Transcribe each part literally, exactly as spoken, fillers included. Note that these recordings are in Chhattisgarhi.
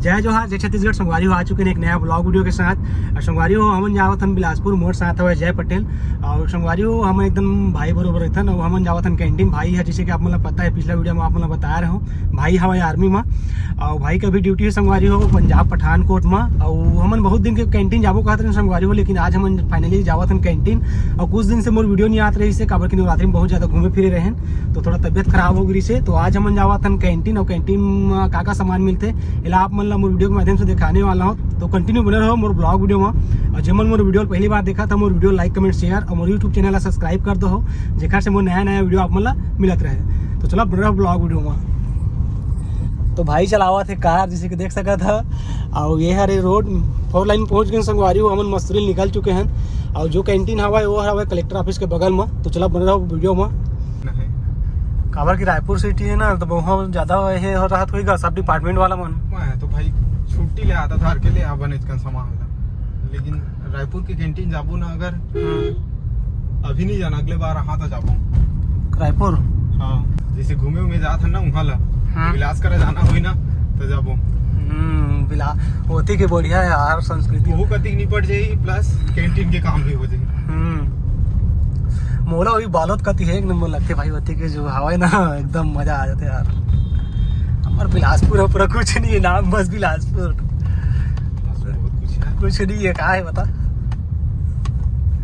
जय जोहार, जय छत्तीसगढ़। संगवारी हो, आ चुके हैं एक नया ब्लॉग वीडियो के साथ। और संगवारी हो, हमन जावत हन बिलासपुर, मोर साथ हवे जय पटेल। और संगवारी हो, हमन एकदम भाई बरोबर रहिथन। और हमन जावत हन कैंटीन। भाई है, जैसे कि आप मन ला पता है, पिछला वीडियो में आप मन ला बताए रहे हो, भाई हवे आर्मी में। और भाई का भी ड्यूटी है संगवारी हो पंजाब पठानकोट में। और हमन बहुत दिन के कैंटीन जाबो कहत रहे संगवारी हो, लेकिन आज हमन फाइनली जावत हन कैंटीन। और कुछ दिन से मोर वीडियो नहीं आत रहिस हे, काबर कि नवरात्रि में बहुत ज्यादा घूमे फिरे रहेन, तो थोड़ा तबियत खराब हो गई से। तो आज हमन जावत हन कैंटीन, और कैंटीन में का का सामान मिलथे, एला आप मन ला मोर वीडियो के माध्यम से दिखाने वाला हूँ। तो कंटिन्यू बने रहो मोर ब्लॉग वीडियो में। और जेमन मोर वीडियो पहली बार देखा था, मोर वीडियो लाइक, कमेंट, शेयर और मोर YouTube चैनल ला सब्सक्राइब कर दो हो, जेकर से मोर नया नया वीडियो आप मन ला मिलत रहे। तो चला बने रहो ब्लॉग वीडियो में। तो भाई चलावत हे कार, जैसे कि देख सकत ह। और ये हरे रोड, फोर लाइन पहुंच गए संगवारी हो, हमन मस्तूरी निकल चुके हैं। और जो कैंटीन हवा है, वो हवा कलेक्टर ऑफिस के बगल में। तो चला बने रहो वीडियो में। नहीं। काबर कि रायपुर सिटी है ना, तो बहुत ज्यादा ये हो रहा होगा सब डिपार्टमेंट वाला मन। मैं तो भाई छुट्टी ले आता था के लिए, आ बने इतना सामान ला। लेकिन रायपुर के कैंटीन जाबो ना अगर, अभी नहीं जाना, अगले बार हाँ तो जाबो। रायपुर? हाँ, जैसे घूमे उमे जात है ना वहाँ ला, हाँ। विलास करा जाना होई ना तो जाबो। हम्म, बिला होती के बढ़िया है यार संस्कृति। वो कति निपट जाई, प्लस कैंटीन के काम भी हो जाई। हम्म, मोला वही बालोद कति है, एक नंबर लगते भाई, होती के जो हवा है ना, एकदम मजा आ जाते यार। हमार बिलासपुर है पूरा, कुछ नहीं है, नाम बस बिलासपुर। बिलासपुर बहुत कुछ है। कुछ नहीं है, का है बता?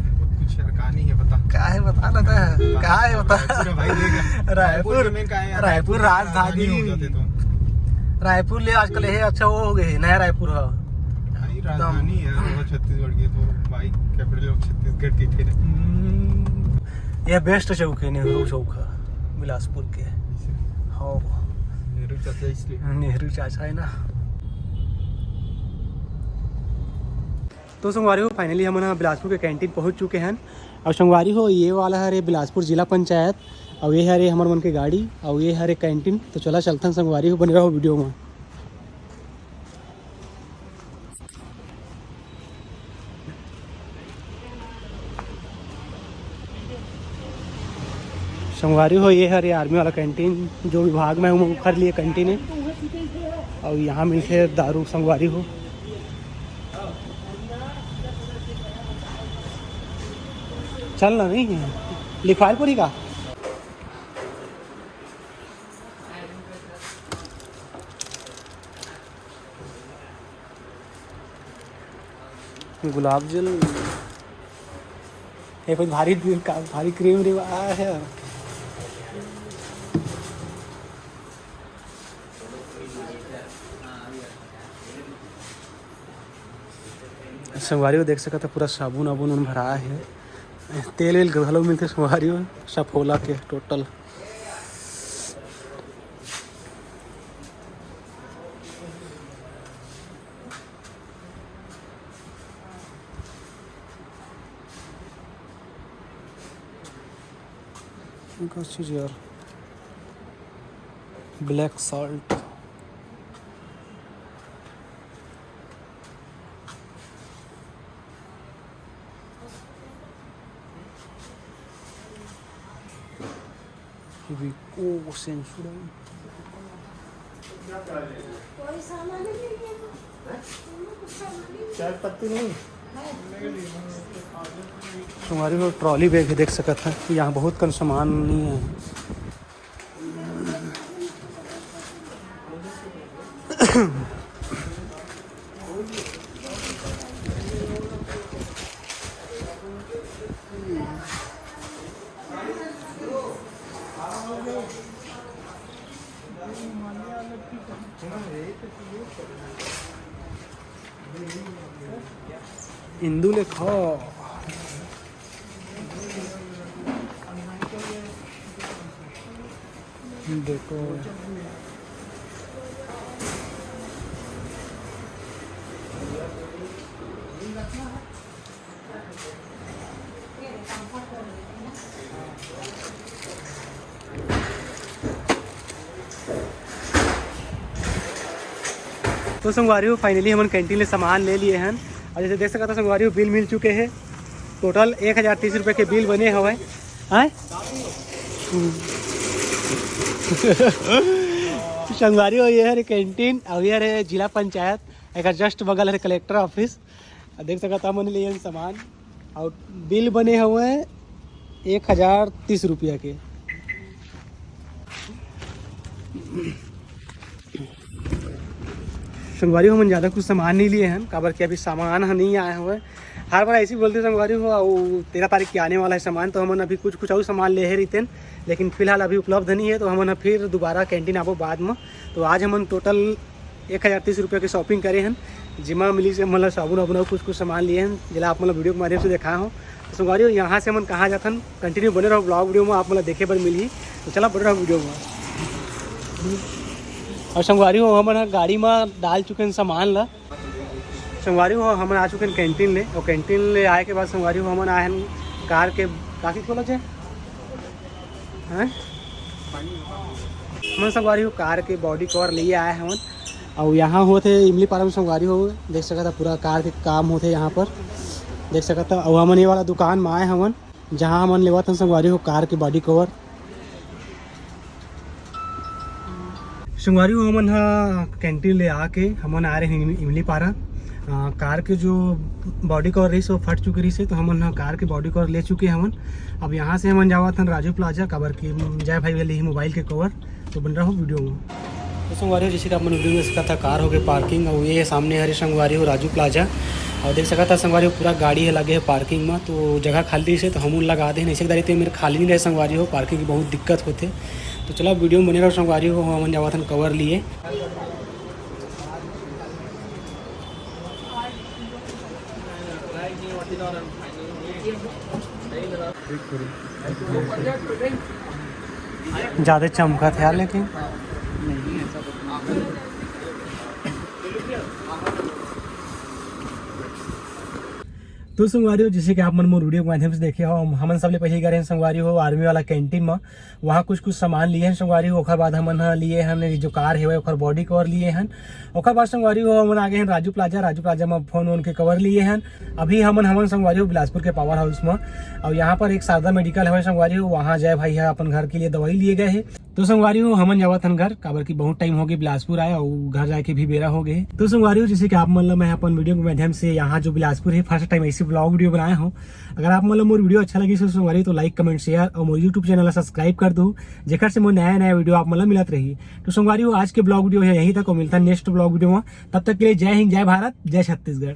बहुत कुछ यार, का नहीं है बता? का है बता ना, का है बता? रायपुर है भाई, देख। रायपुर, रायपुर में का है यार? रायपुर राजधानी राजधानी। हो जाते तो। रायपुर ले आजकल ये अच्छा वो हो गए है, नया रायपुर है। भाई राजधानी है वो छत्तीसगढ़ की, तो भाई capital of छत्तीसगढ़ की फिर। हम्म, ये बेस्ट चौक है, नेहरू चौक है बिलासपुर के। हाँ। नेहरू चाचा इसलिए। नेहरू चाचा है ना। तो संगवारी हो, फाइनली हमन ह बिलासपुर के कैंटीन पहुंच चुके हैं। और संगवारी हो, ये वाला हरे बिलासपुर जिला पंचायत, और ये हरे हमर मन के गाड़ी, और ये हरे कैंटीन। तो चला चलथन संगवारी हो, बने रहो वीडियो में। संगवारी हो, ये हरे आर्मी वाला कैंटीन, जो विभाग में हूँ, ओखर लिए कैंटीन है। और यहाँ मिलते दारू संगवारी हो। चल ना, नहीं लिखवाल पूरी का। गुलाब जल, ये कोई भारी, भारी क्रीम रे है। संगवारी हो देख सकत ह, पूरा साबुन वाबुन मन भरा हे, तेल वेल घलो मिलथे संगवारी हो, सफोला के टोटल। एक और चीज़ यार, ब्लैक सॉल्ट। रिको सेंसुडाइन। चाय पत्ती नहीं। संगवारी हो, ट्रॉली बैग भी देख सकत ह, यहाँ बहुत कन सामान नहीं है। इंदू ले खा। देखो। तो संगवारी हो, finally हमन कैंटीन ले सामान ले लिए हन, और जैसे देख सकत ह संगवारी हो, बिल मिल चुके हे। टोटल एक हजार तीस रुपये के बिल बने हवय। हैं? संगवारी हो, ये हरे कैंटीन अउ ये हरे जिला पंचायत, एक जस्ट बगल हरे कलेक्टर ऑफिस। अउ देख सकत हो, हमन लिए हन सामान अउ बिल बने हुए हैं एक हजार तीस रुपया के। संगवारी हो, हमन ज़्यादा कुछ सामान नहीं लिए हन, काबर कि अभी सामान ह नहीं आए हुए। हर बार ऐसे ही बोलते संगवारी हो, अउ तेरह तारीख के आने वाला है सामान, तो हमन अभी कुछ कुछ और सामान ले हे रहितेन, लेकिन फिलहाल अभी उपलब्ध नहीं है, तो हमन ह फिर दोबारा कैंटीन आबो बाद में। तो आज हमन टोटल एक हजार तीस रुपया के शॉपिंग करे हन, जेमा मिली से मतलब साबुन वाबुन अउ कुछ कुछ सामान लिए हन, जेला आप मतलब वीडियो के माध्यम से देखा हो। तो संगवारी हो, यहाँ से हमन कहाँ जाथन, कंटिन्यू बने रहो ब्लॉग वीडियो में, आप मतलब देखे बर मिलही। तो चला बने रहो वीडियो में। अउ संगवारी हो, हमन ह गाड़ी में डाल चुके हैं सामान ला। संगवारी हो, हमन आ चुके हैं कैंटीन ले, अउ कैंटीन ले आए के बाद संगवारी हो, हमन आए हैं कार के, काफी खोला जाए हैं? हमन संगवारी हो कार के बॉडी कवर लिए आए हमन। अउ यहाँ होथे इमली पारा में संगवारी हो, देख सकत ह पूरा कार के काम होथे यहाँ पर, देख सकत ह। अउ हमन ये वाला दुकान में आए हमन, जहाँ हमन लेवत हन संगवारी हो कार के बॉडी कवर। संगवारी हो, हमन ह कैंटीन ले आके हमन आ रहे हैं इमली पारा। अ, कार के जो बॉडी कवर रही से वो फट चुके रही से, तो हमन ह कार के बॉडी कवर ले चुके हमन। अब यहाँ से हमन जावत हन राजू प्लाजा, काबर कि जय भाई वाले ही मोबाइल के कवर। तो बन रहा हो वीडियो में। तो संगवारी हो, जैसे कि आप मन वीडियो में देख सकत ह, कार हो गए पार्किंग, और ये सामने हरे संगवारी हो राजू प्लाजा, और देख सकत ह संगवारी हो पूरा गाड़ी है लगे है पार्किंग में, तो जगह खाली रही से तो हम उन लगा दे, ऐसे दारी तो मेरे खाली नहीं रहे संगवारी हो, पार्किंग की बहुत दिक्कत होते। तो चला वीडियो में बने रहो संगवारी हो, हमन जावत हन कवर लिए। ज़्यादा चमकत है यार, लेकिन तो संगवारी हो, जैसे कि आप मन मोर वीडियो के माध्यम से देखे हो, हम, हमन सबले पहले गए हैं संगवारी हो आर्मी वाला कैंटीन में, वहाँ कुछ कुछ सामान लिए हैं संगवारी हो। ओकर बाद हमन ह लिए हन ये जो कार हेवय ओकर बॉडी कवर लिए हन। ओकर बाद संगवारी हो हमन आ गए हैं राजू प्लाजा। राजू प्लाजा में फोन वोन के कवर लिए हन। अभी हमन हमन संगवारी हो बिलासपुर के पावर हाउस में, और यहाँ पर एक शारदा मेडिकल हवय संगवारी हो, वहाँ जय भाई ह अपन घर के लिए दवाई लिए गए हैं। तो संगवारी हो हमन जावत हन घर, काबर कि बहुत टाइम हो गए बिलासपुर आए और घर जाके भी बेरा हो गए। तो संगवारी हो, जैसे कि आप मन ल मैं अपन वीडियो के माध्यम से यहाँ जो बिलासपुर है फर्स्ट टाइम ऐसी ब्लॉग वीडियो बनाया हूँ। अगर आप मन ल मोर वीडियो अच्छा लगी तो संगवारी हो तो लाइक कमेंट शेयर और मोर यूट्यूब चैनल ला सब्सक्राइब कर दो, जेकर से मोर नया नया वीडियो आप मन ल मिलत रही। तो संगवारी हो आज के ब्लॉग वीडियो है यहीं तक, और मिलता नेक्स्ट ब्लॉग वीडियो में। तब तक के लिए जय हिंद, जय भारत, जय छत्तीसगढ़।